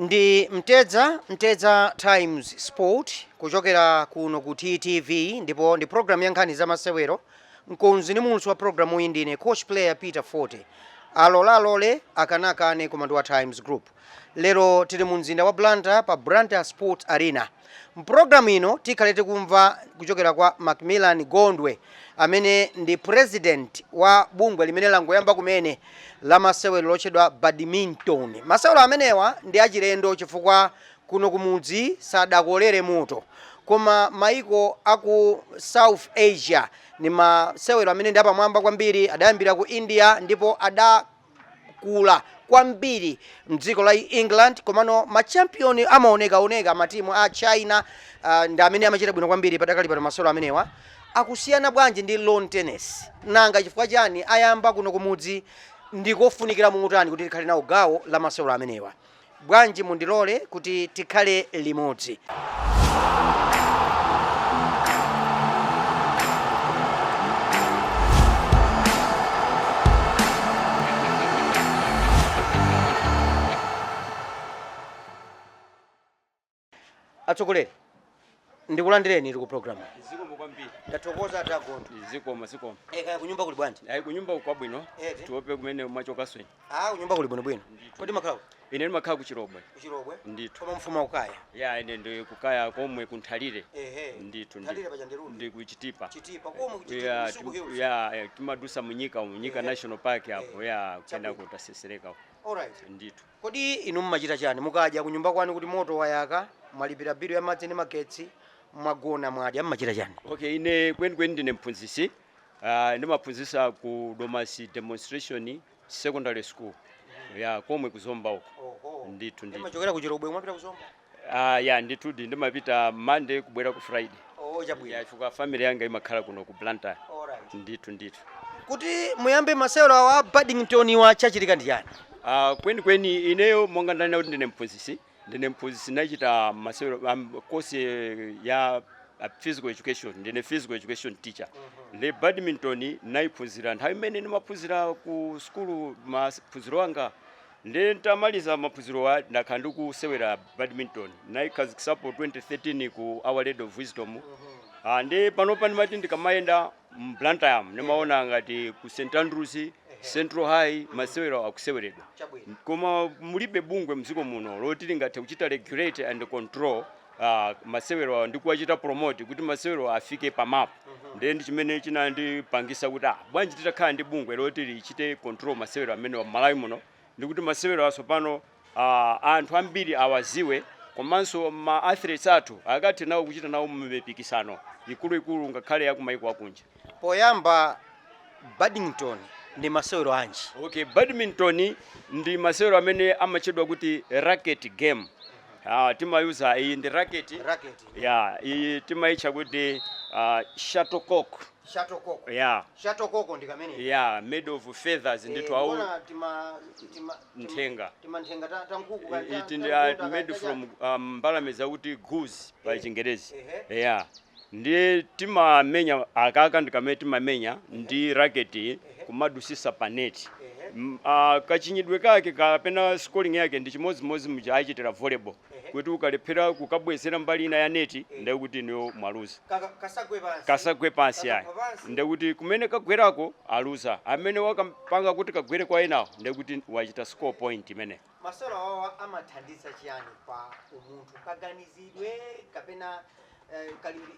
Ndi Mtedza, Mtedza Times Sport, kuchokera kuno ku TTV, ndipo ndi programu ya nkhani za masewero. Mkonzi ndi muulutsi wa programu iyi ndine coach player Peter Forte. Alolalole, akanakane, koma ndi wa Times Group. Lero tili mu mzinda wa Blantyre pa Blantyre Sports Arena. Mpulogalamu ino tikhale tikumva kuchokera kwa Macmillan Gondwe, amene ndi president wa bungwe limene langoyamba kumene la masewero lotchedwa badminton. Masewero amenewa ndi achilendo chifukwa kuno kumudzi sadakolere moto, koma maiko aku South Asia ni masewero amene ndi apamwamba kwambiri. Adayambira ku India ndipo adakula kwambiri mdziko la England, komano machampion amaonekaoneka matimu a China ndi amene amachita bwino kwambiri padakali pano. Masewero amenewa akusiyana bwanji ndi lawn tennis? Nanga chifukwa chani ayamba kuno kumudzi? Ndikofunikira muutani kuti tikhale nawo gawo la masewero amenewa? Bwanji mundilole kuti tikhale limodzi. Atsogoleri, ndikulandireni ku program. Zikomo kwambiri. Ndathokoza, atagondwe. Zikomo, zikomo. Kaya kunyumba kuli bwanji? Ayi, kunyumba kwabwino. Eti. Tiope kumene mwachokasweni. Ah, kunyumba kuli bwinobwino. Kodi makhala Ine ndimakhala ku Chirobwe. Kuchirobwe? Ndithu. Koma mfumu akukaya? Ya, ine ndi kukaya komwe kunthalire. Ndithu. Nthalire paja ndi Rumphi. Ndi kuchitipa. Chitipa komwe kuchitipa? Ya. Misuku Hills. Ya, timadusa munyika, munyika National Park apo, ya, kuyenda kutasesereka. Alright. Ndithu. Kodi inu mmachita chani mukadya kunyumba kwanu kuti moto wayaka, mwalipira bilu ya madzi ndi magetsi, mwagona, mwadya, mmachita chani? Okay, ine kwenikweni ndine mphunzitsi. Ndimaphunzitsa ku Domasi Demonstration Secondary School, ya, komwe kuzomba uko. Ndithu, ndithu. Machokera ku Chirobwe mwapita kuzomba? Ah, ya, ndithudi, ndimapita Monday kubwera ku Friday. Oh, chabwino. Ya, chifukwa family yanga imakhala kuno ku Blantyre. Alright. Ndithu, ndithu. Kuti muyambe masewero awa badminton wa, chachitika ndi chani? Kwenikweni ineyo, monga ndanena kuti ndine mphunzitsi, ndine mphunzitsi, nachita masewero course ya physical education. Ndine physical education teacher. Ndi badminton nayiphunzira nthawi imene ndimaphunzira ku skulu maphunziro anga. Ndi ntamaliza maphunziro ndakhala ndikusewera badminton, nayikhazikitsapo 2013 ku Our Lady of Wisdom. Ndi panopa ndimati ndikamayenda m'Blantyre ndimaona ngati ku St Andrews, Central High, masewero akuseweredwa, koma mulibe bungwe mdziko muno loti lingathe kuchita regulate and control masewero ndi kuwachita promote kuti masewero afike pa map. Ndiye ndi chimene chinandipangisa kuti, ah, bwanji titakhala ndi bungwe loti lichite control masewero amene wa Malawi muno, ndikuti masewero atsopano anthu ambiri awaziwe, komanso ma athletes athu akathe nawo kuchita nawo mipikisano ikuluikulu, ngakhale ya kumaiko akunja. Poyamba, badminton ndi masewero anji? Okay, badminton ndi masewero amene amatchedwa kuti racket game. Timayuza iyi ndi racket. Racket. Ya, iyi timayitcha kuti shuttlecock. Shuttlecock. Ya. Shuttlecock ndi kamene? Ya, made of feathers ndithu au Ndikuona tima nthenga. Tima nthenga ta nkhuku It made from mbalame zakuti goose pa Chingerezi. Ya, ndiye timamenya akaka, ndi kamene timamenya ndi racket kumadusisa pa net. Kachinyidwe kake kapena scoring yake ndi chimodzimodzi muja achitira volleyball, kuti ukalephera kukabwezera mbali ina ya neti, ndiye kuti niyo mwaluza. Kasagwe pansi. Kasagwe pansi ayi. Kasagwa pansi. Ndekuti kumene kagwerako aluza. Amene wakapanga kuti kagwere kwa enawo, ndekuti wachita score point imene. Masewero awawa amathandiza chiyani pa umunthu, kaganizidwe kapena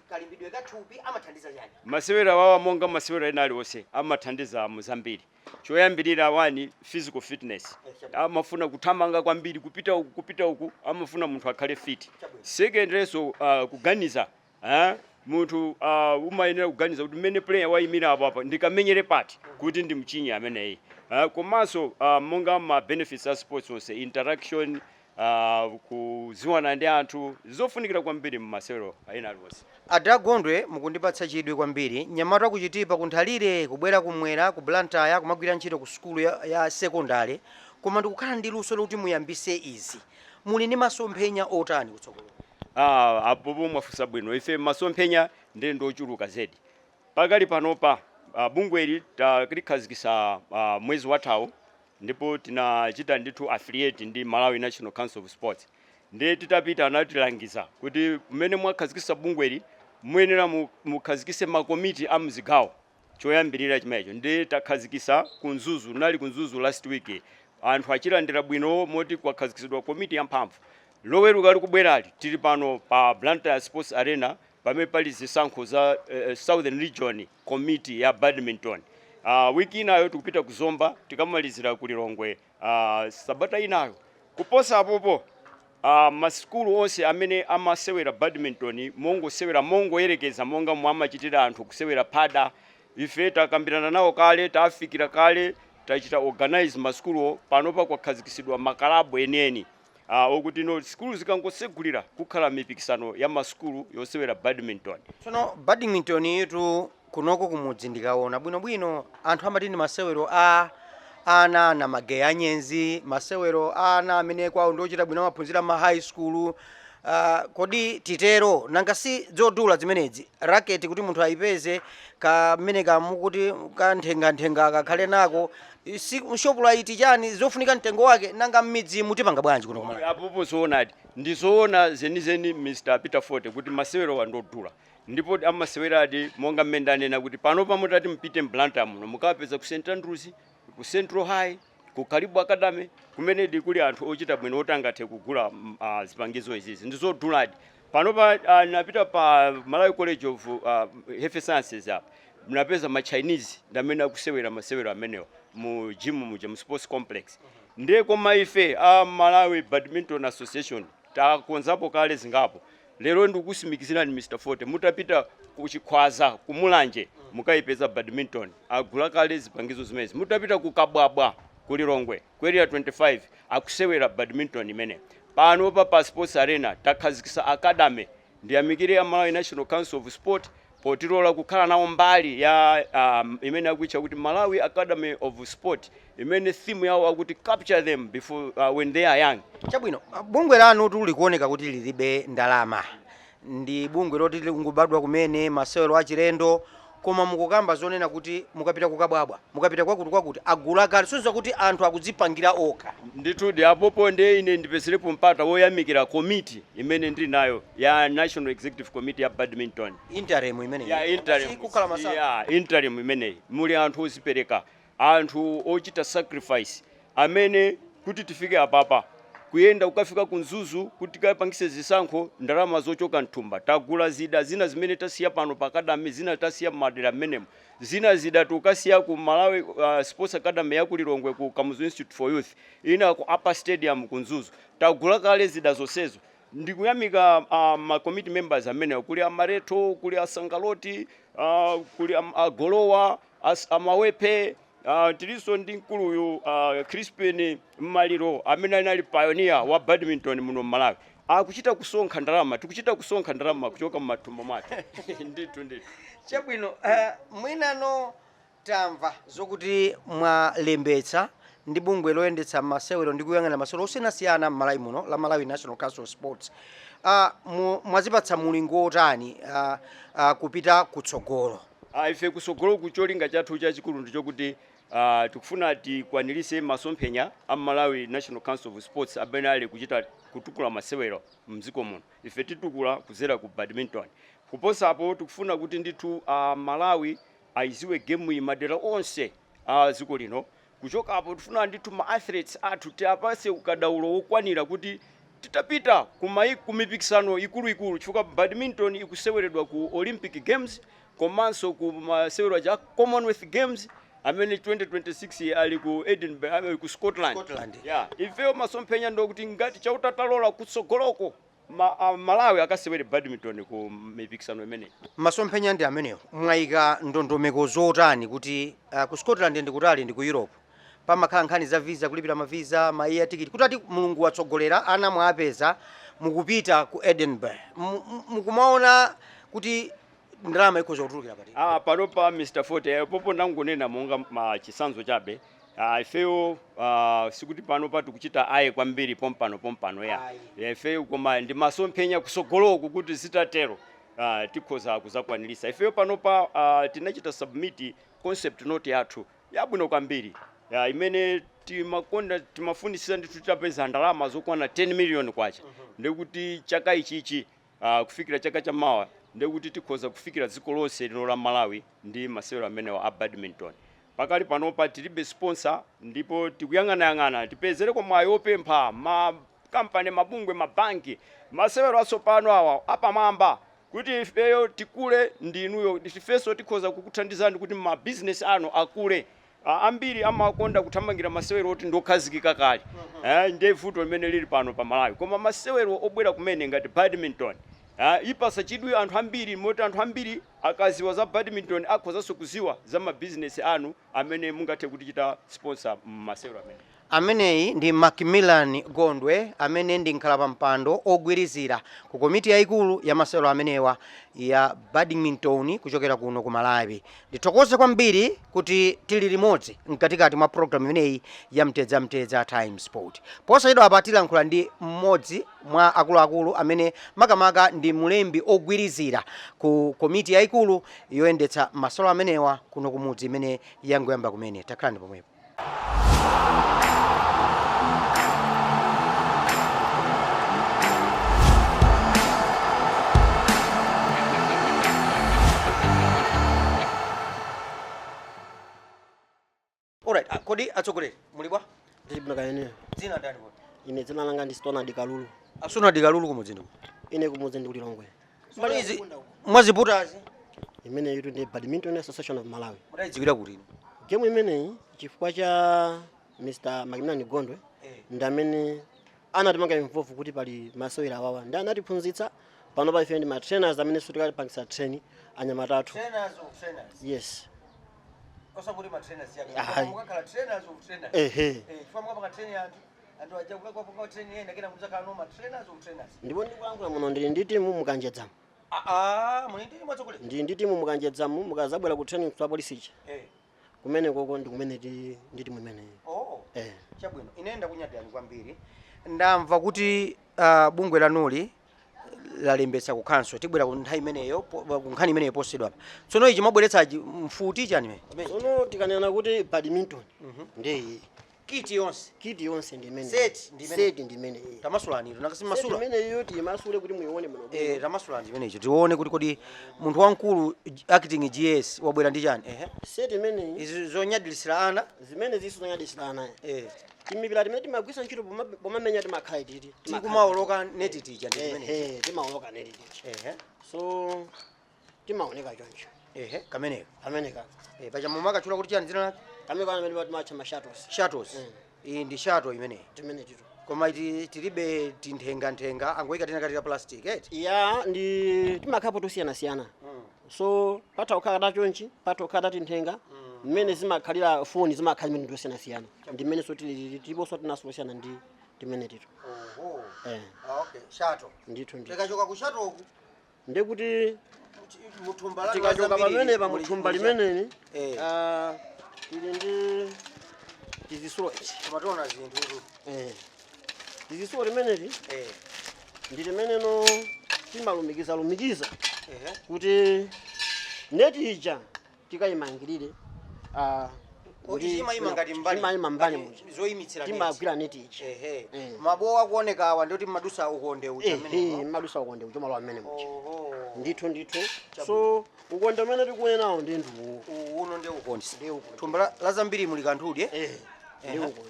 kalimbidwe kathupi? Amathandiza chani? Masewero awawa, monga masewero ena aliwonse, amathandiza muzambiri. Choyambirira, one, physical fitness. Amafuna kuthamanga kwambiri, kupita uku, kupita uku, amafuna munthu akhale fit. Secondly, kuganiza, eh? Munthu umayenera kuganiza kuti mmene player wayimira apo apa, ndikamenyere pati kuti ndimchinye ameneyi. Komanso monga ma benefits a sports onse, interaction, kuziwana ndi anthu, zofunikira kwambiri mmasewero ena aliwonse. Adagondwe, mukundipatsa chidwi kwambiri. Nyamata kuchitipa, kunthalire, kubwera kumwera ku Blantyre, kumagwira ntchito ku sukulu ya sekondari, koma ndikukhala ndi luso lokuti muyambise izi. Muli ndi masomphenya otani kutsogolo? Ah, apopo mwafunsa bwino. Ife masomphenya ndi ndochuluka zedi. Pakali panopa, bungweli talikhazikisa mwezi wathawu. Ndipo tinachita ndithu affiliate ndi Malawi National Council of Sports. Ndiye titapita anatilangiza kuti mmene mwakhazikisa bungweli, muyenera mukhazikise makomiti a mzigawo. Choyambirira chimenecho. Ndiye takhazikisa ku Mzuzu. Nali ku Mzuzu last week, anthu achilandira bwino moti kwakhazikisidwa komiti yamphamvu. Loweruka likubwerali tili pano pa Blantyre Sports Arena pamene pali zisankho za Southern Region Committee ya badminton. Wiki inayo tikupita ku Zomba, tikamalizira ku Lilongwe sabata inayo. Kuposa apopo, masukulu onse amene amasewera badminton mongosewera, mongoyerekeza, monga momwe amachitira anthu kusewera phada, ife takambirana nawo kale, tafikira kale, tachita organize masukuluwo. Panopa kwakhazikisidwa makalabu enieni okuti no sikulu zikangosegulira kukhala mipikisano ya masukulu yosewera badminton. Tsono badminton itu kunoko kumudzi ndikaona bwinobwino, anthu amati ndi masewero a ana na mageya anyenzi, masewero a ana amene kwawo ndiochita bwino, amaphunzira ma high school. Kodi titero? Nanga si zodula zimenezi, racket kuti munthu ayipeze, kamene kamukuti kanthengathenga kakhale nako, si Shoprite chani, zofunika mtengo wake. Nanga m'midzi mutipanga bwanji kuno kumalawi? Apopo zoonadi, ndizoona zenizeni, Mr Peter Forte, kuti masewero ndodula ndipo amaseweradi monga mmene ndanena kuti pano mutati mpite mBlantyre muno mukapeza ku St Andrews, ku Central High, ku Karibu Academy, kumene kuli anthu ochita bwino oti angathe kugula zipangizo izizi. Ndizoduladi. Panopa napita pa Malawi College of Health Sciences apa, mnapeza ma Chinese ndamene akusewera masewero amenewo mu gym muja, mu sports complex. Ndiye koma ife a Malawi Badminton Association takonzapo kale zingapo. Lero ndikusimikizirani, Mr Forte, mutapita kuchikhwaza, kumulanje, mukayipeza badminton, agula kale zipangizo zimenezi. Mutapita ku Kabwabwa, ku Lilongwe, ku Area 25, akusewera badminton imene. Pano pa Sports Arena takhazikisa academy. Ndiyamikire ya Malawi National Council of Sport potilola kukhala nawo mbali ya imene akuitcha kuti Malawi Academy of Sport, imene theme yawo akuti "Capture them before when they are young". Chabwino, bungwe lanu likuoneka kuti lilibe ndalama, ndi bungwe loti likungobadwa kumene, masewero achilendo, koma mukukamba zonena kuti mukapita kukabwabwa, mukapita kwakuti kwakuti, agula kale, soza kuti anthu akudzipangira okha. Ndithudi, apopo ndiye ine ndipezerepo mpata woyamikira komiti imene ndili nayo ya National Executive Committee ya badminton. Interim imeneyi? Ya interim. Sikukhala masana. Ya interim imeneyi muli anthu ozipereka, anthu ochita sacrifice, amene kuti tifike apapa, kuyenda kukafika ku Mzuzu kuti tikapangise zisankho, ndalama zochoka mthumba. Tagula zida zina zimene tasiya pano pa academy, zina tasiya m'madera mmenemo, zina zida tukasiya ku Malawi Sports Academy ya ku Lilongwe, ku Kamuzu Institute for Youth, ina ku Upper Stadium ku Mzuzu. Tagula kale zida zonsezo. Ndikuyamika ma committee members amenewo. Kuli amareto, kuli asangaloti, kuli agolowa, amawepe, tilinso ndi mkuluyu Crispin Mmaliro amene anali pioneer wa badminton muno mMalawi. Akuchita kusonkha ndalama, tikuchita kusonkha ndalama kuchoka mmathumba mwathu, ndithu ndithu. Chabwino, mwinano tamva zokuti mwalembetsa ndi bungwe loyendetsa masewero ndi kuyang'anira masewero osiyanasiyana m'Malawi muno la Malawi National Council of Sports. Mwazipatsa mulingo otani kupita kutsogolo? Ife kusogolo, kucholinga chathu chachikulu ndichokuti tikufuna tikwanirise masomphenya a Malawi National Council of Sports amene ali kuchita kutukula masewero mdziko muno. Ife titukula kuzera ku badminton. Kuposapo, tikufuna kuti ndithu Malawi aiziwe game iyi madera onse a dziko lino. Kuchokapo, tifuna ndithu ma athletes athu tiapase ukadaulo wokwanira kuti titapita ku mipikisano ikuluikulu, chifukwa badminton ikuseweredwa ku Olympic Games komanso ku masewero aja Commonwealth Games amene 2026 ali ku Edinburgh, ali ku Scotland. Scotland. Yeah, ifeyo masomphenya ndokuti ngati chautatalola kutsogoloko Malawi akasewere badminton ku mipikisano imeneyi. Masomphenya ndi amenewo. Mwayika ndondomeko zotani kuti ku Scotland ndi kutali, ndi ku Europe, pamakhala nkhani za visa, kulipira mavisa, ma air ticket, kuti ati Mulungu watsogolera, ana mwapeza, mukupita ku Edinburgh, mukumaona kuti ndalama ikhoza kutulukira pati? Panopa, Mr Forte, popo ndangonena monga ma chisanzo chabe. Ifeyo sikuti panopa tikuchita ayi kwambiri pompano pompano ya. Ayi. Ya, ifeyo koma ndi masomphenya kusogoloku kuti zitatero tikhoza kuzakwanirisa. Ifeyo panopa tinachita submit concept note yathu yabwino kwambiri, ya, imene Timakonda, timafunisisa ndithu titapeza ndalama zokwana 10 million kwacha, ndekuti chaka ichichi kufikira chaka chamawa ndekuti tikhoza kufikira dziko lonse lino la Malawi ndi masewero amenewa a badminton. Pakali panopa tilibe sponsor, ndipo tikuyang'anayang'ana tipezereko mwayi opempha makampani, mabungwe, mabanki, masewero atsopano awa apamwamba, kuti ifeyo tikule ndinuyo, ifenso tikhoza kukuthandizani kuti mabizinesi anu akule. Ambiri amakonda kuthamangira masewero oti ndokhazikika kale, ndiye vuto limene lili pano pa Malawi. Koma masewero obwera kumene ngati badminton ipasa chidwi anthu ambiri, moti anthu ambiri akaziwa za badminton akhozanso kuziwa za mabizinesi anu amene mungathe kutichita sponsor masewero amene. Ameneyi ndi Macmillan Gondwe, amene ndi nkhala ogwirizira ku komiti yayikulu ya masewero amenewa ya badminton kuchokera kuno ku Malawi. Ndithokoze kwambiri kuti tili limodzi mkatikati mwa program imeneyi ya Mtedza Mtedza Time Sport. Posachedwa apa tilankhula ndi mmodzi mwa akuluakulu amene makamaka ndi mulembi ogwirizira ku komiti yayikulu yoyendetsa masewero amenewa kuno kumudzi imene yangoyamba kumene. Takhalani pomwepo. Alright, kodi atsogoleri muli bwa? Ndili bwino kaene. Dzina ndani kodi? Ine dzina langa ndi Stonald Kalulu. Asonadi Kalulu, kumudzi ndiko? Ine kumudzi ndi kuLilongwe. Izi mwaziputazi? Imene itu ndi Badminton Association of Malawi. Mudayidziwira kuti inu? Game imeneyi chifukwa cha Mr. Macmillan Gondwe, ndi amene anatimanga involve kuti pali masewera awawa, ndi anatiphunzitsa. Pano pa ife ndi ma trainers amene sitikapangisa train anyamata athu. Trainers of trainers. Yes. Osakuti ma trainers yake. Ayi. Mukakhala trainers of trainers. Ehe. Chifukwa mukapanga train anthu, anthu aja kukapanga train ena, kena muzakhala no ma trainers of trainers. Ndipo ndikulankhula muno ndili ndi timu mukanjedzamu. Ah ah, muli ndi mwatsogoleri. Ndili ndi timu mukanjedzamu, mukazabwera ku training kwa polisi kumene koko ndi kumene ndi timu imeneyi. Oh. Eh. Chabwino, ine ndakunyadirani kwambiri. Ndamva kuti bungwe lanuli lalembetsa ku council. Tibwera ku nthawi imeneyo, ku nkhani imeneyo posachedwa apa. Tsono ichi mwabweretsa mfuti chani imene? Tsono tikanena kuti badminton ndiyi Kit yonse. Kit yonse ndi imene. Set ndi imene. Set ndi imene iyi. Tamasulani ito Set nakasimasula. imene iyo tiyimasule kuti muione muno. Tamasulani chimenecho tione kuti kodi munthu wamkulu acting GS wabwera ndi chani. Ehe. Set imeneyi. Izi zonyadilisira ana. Zimene ziso zonyadilisira Eh. Timipira timene timagwisa ntchito pomamenya timakhala titi. Tikumaoloka neti tija ndi chimene. Ehe, timaoloka neti tija. Ehe. So timaoneka choncho. Ehe, kameneko. Kamene kaka. Pacha mumakachula kuti chani dzina lake? Kamene kana amene timatcha ma shuttles. Shuttles. Iyi ndi shuttle imeneyi. Timene tito. Koma iti tilibe tinthenga-nthenga, angoyika tena kati ka plastic eti. Ya, ndi timakhapo tosiyanasiyana. So patha kukhala tachonchi, patha kukhala tinthenga, mmene zimakhalira foni zimakhala imene tosiyanasiyana, ndi mmene so tili tiliponso tinaso tosiyana ndi timene tito. Oho. Eh. Ah, okay, shuttle. Ndithu ndithu. Tikachoka ku shuttle ku Ndikuti muthumba lanu tikachoka lazambiri pamene pa muli- muthumba muli limeneli, tili ndi tizisulo ichi. Timationa zinthu. Eh, tizisulo limeneli ndi limeneno timalumikiza lumikiza kuti neti ija tikayimangirire Kuti imayima ngati mbali. Imayima mbali ngati muja. Zoyimitsira neti. Timagwira neti ija. Ehe. Eh. Mabowa akuoneka awa ndoti madusa ukonde uja Ehe, amenewo. madusa ukonde uja malo amene muja. Oho. Ndithu ndithu. So ukonde umene tikuonenawo ndi nduwu. Uno ndi ukonde. Ndi ukonde. Thumba la zambiri muli kanthudi, eh? Eh, ndi ukonde.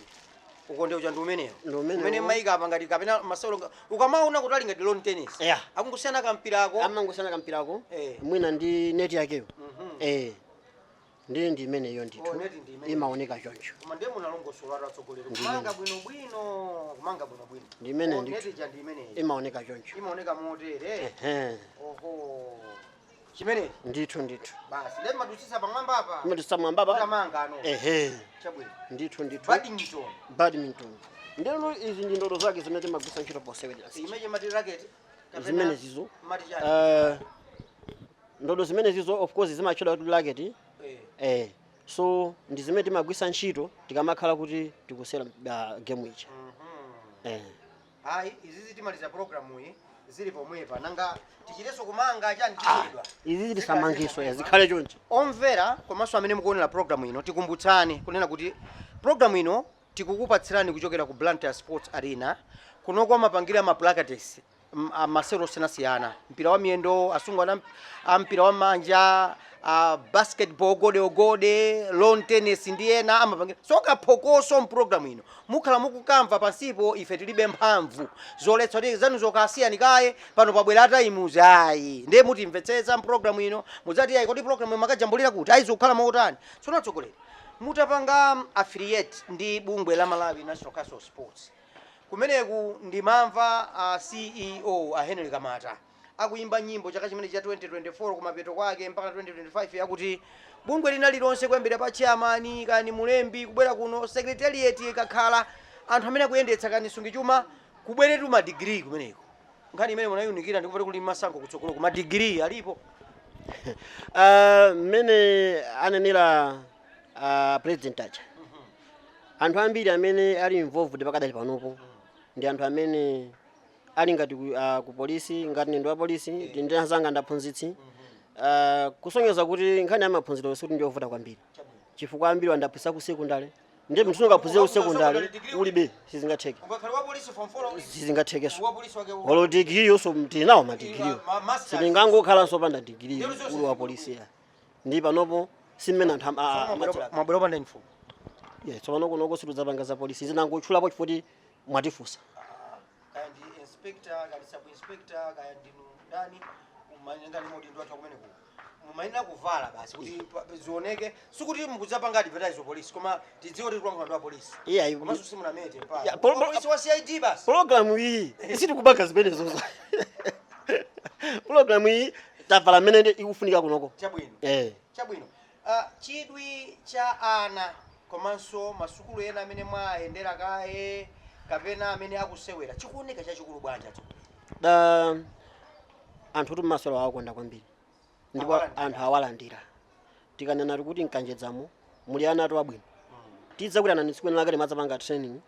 Ukonde uja ndi umenewo. Ndi umenewo. Umene mayika apa ngati kapena masewero ukamaona kuti ali ngati lawn tennis. Yeah. Akungosiyana kampirako. Amangosiyana kampirako. Eh. Mwina ndi neti yakeyo. Eh, ndi imeneyo ndithu. Oh, neti ndi imeneyo. Imaoneka choncho. Koma ndiye munalongosola atsogoleri. Kumanga bwinobwino, kumanga bwinobwino. Ndi imene Oh, ndithu. neti ija ndi imeneyi. Imaoneka choncho. Imaoneka motere. Ehe. Oho. Chimenechi. Ndithu ndithu. Basi, ndiye madusisa pamwamba apa. Imadusisa mwamba apa. Kutamanga ano. Ehe. Chabwino. Ndithu ndithu. Badminton. Badminton ndeno izi ndi ndodo zake zimene timagwisa ntchito posewera. Imeje mati racket. Kapena Zimene zizo. mati chani? Ndodo zimene zizo of course zimatchedwa kuti racket. Eh. Eh, so ndi zimene timagwisa ntchito tikamakhala kuti tikusera game ija. Eh. Hayi, izizi timaliza program iyi zili pomwepa, nanga tichitenso kumanga chani, tichedwa. Izi zili samangiso ya zikhale chonchi. Omvera komanso amene mukuonera program ino, tikumbutsani kunena kuti program ino Tikukupatsirani kuchokera ku Blantyre Sports Arena. Kunoko amapangira ma practice masewero osiyanasiyana, mpira wa miyendo, asungwana a mpira wa manja, basketball, gode ogode, lawn tennis ndi ena amapangira. So kaphokoso mpulogalamu ino mukhala mukukamva pansipo. Ife tilibe mphamvu zoletsa kuti zanu zokasiyani kaye pano pabwera atayimuzi, ayi. Ndiye mutimvetsetsa mpulogalamu ino, mudzati ayi, kodi pulogalamu makajambulira kuti ayizikukhala motani? Tsono atsogoleri, mutapanga affiliate ndi bungwe la Malawi National Council of Sports, kumeneku ndimamva a CEO a Henry Kamata akuyimba nyimbo chaka chimene cha 2024 kumapeto kwake mpaka 2025, yakuti bungwe lina lilonse kuyambira pa chairman kani mulembi kubwera kuno secretariat ikakhala anthu amene akuyendetsa kani sungichuma kubweretu madigiri kumeneko. Nkhani imene munayunikira ndikupati kuli masankho kutsogolo ku madigiri alipo? Mmene anenera president aja, anthu ambiri amene ali involved pakadali panopo ndi anthu amene ali ngati ku polisi, ngati ndi wa polisi, ndi anzanga ndaphunzitsi, kusonyeza kuti nkhani ya maphunziro sikuti ndiyovuta kwambiri, chifukwa ambiri wandaphunzitsa ku sekondale. Ndiye munthu ungaphunzire ku sekondale ulibe, sizingatheke. Ungakhale wa polisi form 4 Sizingathekenso. wa polisi wake. Olo digiri yonso tinawo madigiriyo. Masters. Sitingangokhalanso panda digiri Ndero zonse uli wa polisi ya. Ndi panopo simmene anthu Mwabwera opanda uniform. Yeah, tsopano kunoko situdzapanga za polisi, zinangotchulapo chifukwa mwatifunsa. Kaya ndi inspector, kaya ndi sub inspector, kaya ndinu ndani, umayenga ndi maudindo athu kumeneko mumayenera kuvala basi kuti zioneke. Sikuti mukudzapanga advertise police, koma tidziwe kuti tikulankhula ndi wa polisi. Yeah, komanso simunamete pa Yeah, polisi wa CID basi. Programu iyi sitikupanga zimenezozo. Programu iyi tavala mmene ikufunika kunoko. Chabwino. Eh. Chabwino. Chidwi cha ana komanso masukulu ena amene mwayendera kaye kapena amene akusewera chikuoneka chachikulu bwanji, atsogoleri? Da anthu kuti masewero awakonda kwambiri ndipo Awalandira. Anthu awalandira. Tikanena kuti mkanjedzamo muli ana atu abwino, tidza kuti anani tsiku lina timadzapanga training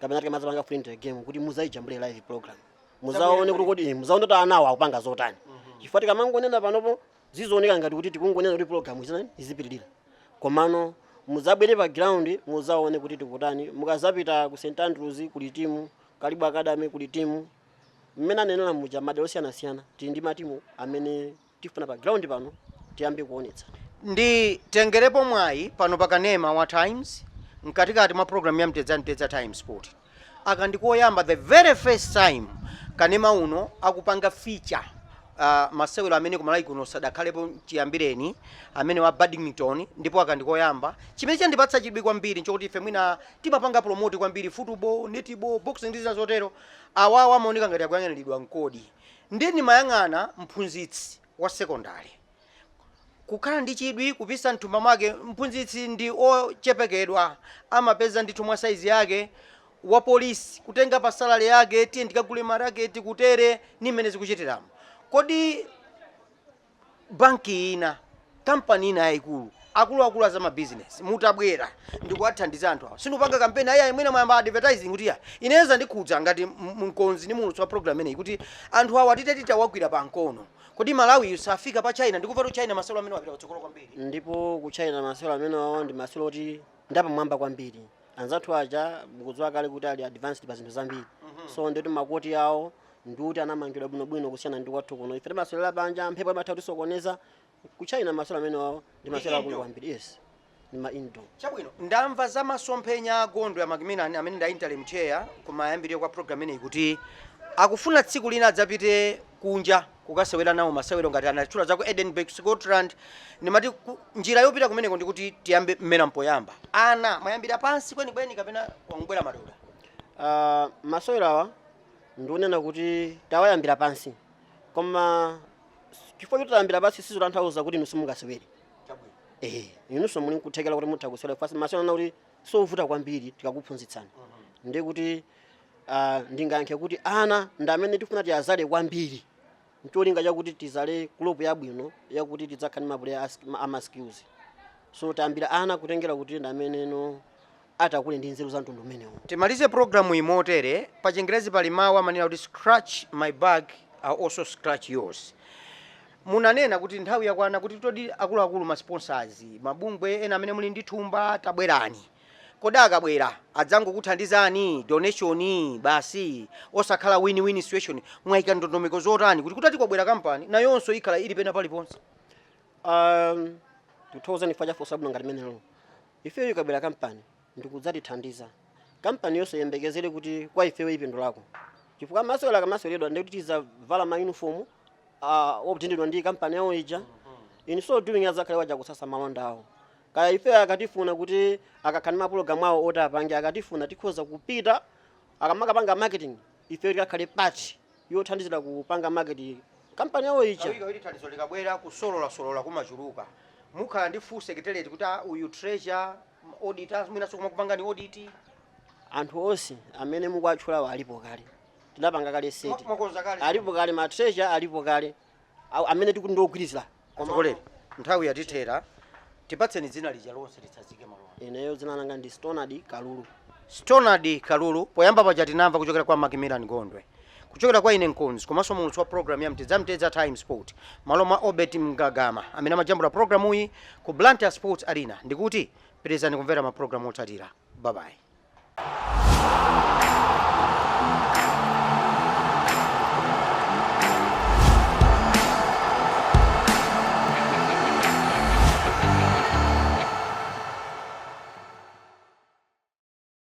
kapena timadzapanga friendly game kuti muzayijambule live program, muzaone kuti kodi muzaone kuti anawo akupanga zotani, chifukwa tikamangonena panopo zizooneka ngati kuti tikungonena kuti program izinani izipitirira, komano muzabwere pa ground muzaone kuti tikutani. Mukazapita ku St Andrews kuli timu, Kalibu Academy kuli timu, mmene anenera muja, madera osiyanasiyana tili ndi matimu amene tifuna pa ground pano tiyambe kuonetsa. Nditengerepo mwayi pano pakanema wa Times mkatikati mwa program ya Mtedza Mtedza Times Sport. Aka ndikoyamba, the very first time kanema uno akupanga feature masewero amene kumalawi kuno sadakhalepo chiyambireni, amene wa badminton. Ndipo aka ndikoyamba. Chimene chandipatsa chidwi kwambiri nchokuti ife mwina timapanga promote kwambiri football, netball, boxing ndi zina zotero. Awawa amaoneka ngati akuyang'aniridwa mkodi. Ndi ndimayang'ana mphunzitsi wa sekondari kukhala ndi chidwi kupisa mthumba mwake. Mphunzitsi ndi ochepekedwa, amapeza ndithu mwa saizi yake. Wa polisi kutenga pa salary yake, tiye ndikagule maraketi kutere, ni mmene zikuchitiramo. Kodi banki ina, kampani ina yayikulu, akuluakulu a zamabizinesi mutabwera ndikuwathandiza anthu awa, sindupanga kampeni ayi, mwina mwayamba advertising kuti ya ineza ndikhudza ngati mkonzi ndi mulutsi wa program imeneyi kuti anthu awa tite titawagwira pa mkono, kodi Malawi safika pa China? Ndikumva kuti China masewero amene wapita kutsogolo kwambiri. Ndipo ku China masewero amene wawa ndi masewero oti ndapamwamba kwambiri. Anzathu aja mukudziwa kale kuti ali advanced pa zinthu zambiri, so nditi makoti awo ndikuti anamangidwa bwinobwino kusiyana ndi kwathu kuno. Ife timasewera panja, mphepo imatha kutisokoneza. Ku China masewero amene wawo ndi masewero akulu indoor. kwambiri. Yes, ndi ma indoor. Chabwino. Ndamva za masomphenya a Gondwe a Macmillan amene ndi interim chair kumayambiriro kwa program imeneyi kuti akufuna tsiku lina adzapite kunja kukasewera nawo masewero ngati anatchula za ku Edinburgh, Scotland. Ndimati njira yopita kumeneko ndikuti tiyambe mmene mpoyamba ana mwayambira pansi kwenikweni kapena wangubwera madoda? Masewero awa ndikunena kuti tawayambira pansi, koma chifukwa choti tayambira pansi sizotanthauza kuti inu simungasewere. Chabwino. Eh, inunso muli nkuthekera kuti mutha kusewera. Fasi masewero ana kuti sovuta kwambiri tikakuphunzitsani. Ndiye kuti ndingayankhe kuti ana ndi amene tifuna tiyazale kwambiri, ncholinga chakuti tizale crop yabwino yakuti tidzakhale ma player ama skills. So tayambira ana kutengera kuti ndi ameneno atakule ndi nzeru za mtundu umenewo. Timalize programu imotere. Pa Chingerezi pali mawu amanena kuti, "Scratch my back, I'll also scratch yours." Munanena kuti nthawi yakwana kuti todi akuluakulu, ma sponsors, mabungwe ena amene muli ndi thumba, tabwerani. Kodi akabwera adzangokuthandizani donation basi, osakhala win-win situation? Mwayika ndondomeko zotani kuti kutati kwabwera kampani, nayonso ikhala ili pena paliponse? 2000 chifukwa cha ngati menelo, ifeyo ikabwera kampani ndikudzatithandiza, kampani yonse yembekezere kuti kwa ifeyo ipindulako, chifukwa masewera akamaseweredwa ndikuti tizavala ma uniform opindidwa ndi kampani yawo ija. In so doing, azakhale waja kusasa malonda awo. Kaya ifeyo akatifuna kuti akakhala ndi mapulogalamu awo oti apange, akatifuna tikhoza kupita. Akamakapanga marketing, ifeyo tikakhale part yothandizira kupanga marketing kampani yawo ija. Kawirikawiri thandizo likabwera, kusololasola kumachuluka. Mukhala ndi full secretariat kuti uyu treasurer, auditor, mwinanso kumakupangani audit? Anthu onse amene mukuatchulawo alipo kale, tinapanga kale set. Mwakonza kale? Alipo kale, ma treasurer alipo kale, amene tikuti ndiogwirizira. Tsogoleri, nthawi yatithera. Tipatseni dzina lija lonse litsazike malo ano. Ineyo dzina langa ndi Stonard Kalulu. Stonard Kalulu. Poyamba paja tinamva kuchokera kwa Macmillan Gondwe. Kuchokera kwa ine mkonzi komanso muulutsi wa program ya Mtedza Mtedza Time Sport, malo mwa Obert Mgagama amene amajambula programu iyi ku Blantyre Sports Arena, ndikuti pitirizani kumvera mapulogalamu otsatira. Bye bye.